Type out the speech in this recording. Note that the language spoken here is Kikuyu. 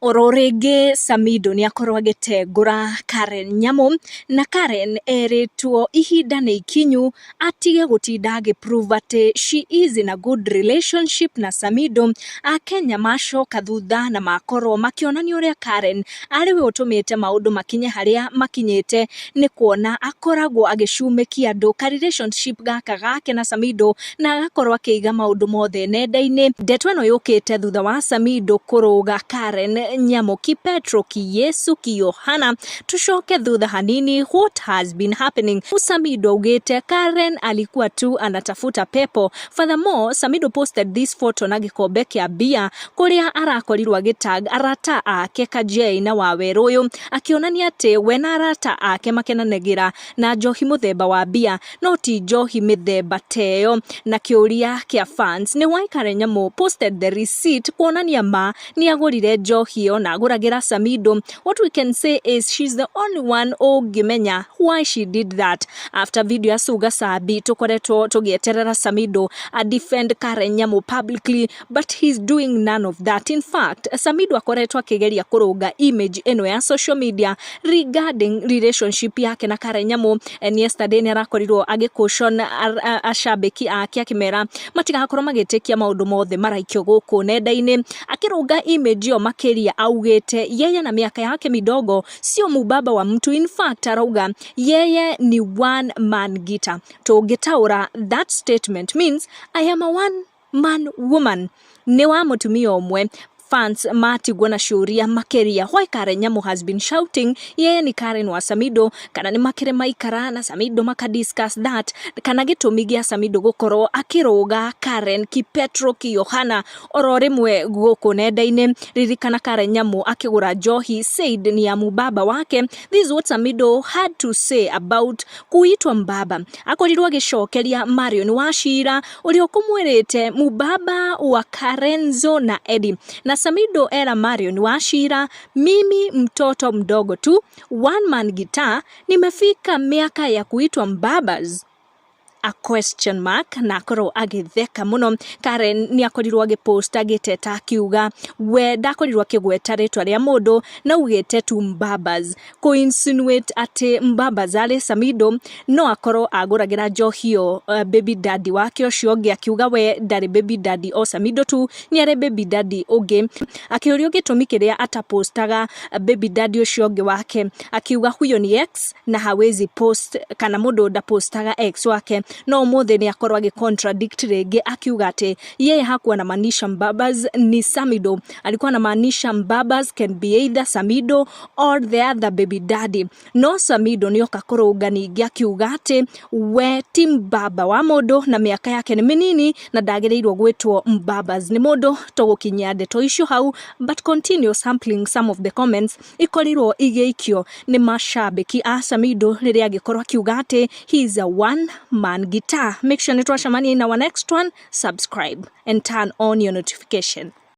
Oro rĩngĩ Samidoh nĩ akorwo agĩtengũra Karen Nyamu, na Karen erĩtwo ihinda nĩ ikinyu atige gũtinda agĩ prove atĩ she is in a good relationship na Samidoh. Akenya macoka thutha na makorwo makĩonania ũrĩa Karen arĩ we ũtũmĩte maũndũ makinye harĩa makinyĩte, nĩ kuona akoragwo agĩcumĩkia andũ ka relationship gaka gake na Samidoh, na agakorwo akĩiga maũndũ mothe nenda-inĩ. Ndeto ĩno yũkĩte thutha wa Samidoh kũrũga Karen Nyamu ki Petro ki Yesu ki Yohana. Tucoke thutha hanini, what has been happening? Samidoh augĩte Karen alikuwa tu anatafuta pepo. Furthermore, Samidoh posted this photo na gĩkombe kĩa mbia kũrĩa arakorirwo agĩtag arata ake Kajei na Wawerũ ũyũ, akĩonania atĩ we na arata ake makenanagĩra na njohi mũthemba wa mbia, no ti njohi mĩthemba teyo. Na kĩũria kĩa fans nĩ why Karen Nyamu posted the receipt, kuonania ma nĩ agũrire njohi ĩyo na agũragĩra Samidoh. What we can say is she's the only one ũngĩmenya why she did that. After video ya Suga Sabi, tũkoretwo tũgĩeterera Samidoh a defend Karen Nyamu publicly, but he's doing none of that. In fact, Samidoh akoretwo akĩgeria kũrũnga image ĩno ya social media regarding relationship yake na Karen Nyamu, and yesterday nĩ arakorirwo agĩcaution acambĩki ake, akĩmera matigakorwo magĩtĩkia maũndũ mothe maraikio gũkũ nenda-inĩ. Akĩrũnga image ĩyo makĩria, augĩte yeye na miaka yake midogo sio mubaba wa mtu. In fact, arauga yeye ni one man guitar. Tũngĩtaũra, that statement means "I am a one man woman", nĩ wa mũtumia ũmwe. Fans matigwo na ciũria makĩria why Karen Nyamu has been shouting yeye ni Karen wa Samidoh, kana nĩ makĩrĩ maikara na Samidoh maka discuss that, kana gĩtũmi gĩa Samidoh gũkorwo akĩrũga Karen ki Petro ki Yohana oro rĩmwe gũkũ nenda-inĩ. Ririkana Karen Nyamu akĩgũra njohi said ni ya mubaba wake. This is what Samidoh had to say about kuitwa mbaba. Akorirwo agĩcokeria Marion Wachira ũrĩa ũkũmwĩrĩte mubaba wa Karenzo na Eddie, na Samidoh era Marion Wachira, "Mimi mtoto mdogo tu, one man guitar, nimefika miaka ya kuitwa mbabas?" A question mark, na akorwo agĩtheka mũno. Karen nĩ akorirwo agĩpost agĩteta, akiuga we ndakorirwo akĩgweta rĩtwa rĩa mũndũ, na augĩte tu mbabas, kũ-insinuate atĩ mbabas arĩ Samidoh, no akorwo agũragĩra njohi ĩyo baby daddy wake ũcio ũngĩ, akiuga we ndarĩ baby daddy o Samidoh tu, nĩ arĩ baby daddy ũngĩ. Akĩũrio gĩtũmi kĩrĩa atapostaga baby daddy ũcio ũngĩ wake, akiuga huyo ni ex na hawezi post, kana mũndũ ndapostaga ex wake. No ũmũthĩ nĩ akorwo agĩ contradict rĩngĩ, akiuga atĩ yeye hakuwa anamaanisha mbabas ni Samidoh, alikuwa anamaanisha mbabas can be either Samidoh or the other baby daddy. No Samidoh nĩ oka kũrũnga ningĩ, akiuga atĩ we ti mbaba wa mũndũ na mĩaka yake nĩ mĩnini na ndagĩrĩirwo gwĩtwo mbabas nĩ mũndũ. Tũgũkinyia ndeto icio hau, but continue sampling some of the comments ikorirwo igĩikio nĩ mashabiki a Samidoh rĩrĩa angĩkorwo akiuga atĩ he is a one man guitar. Make sure nĩ twacemania in our next one. Subscribe and turn on your notification.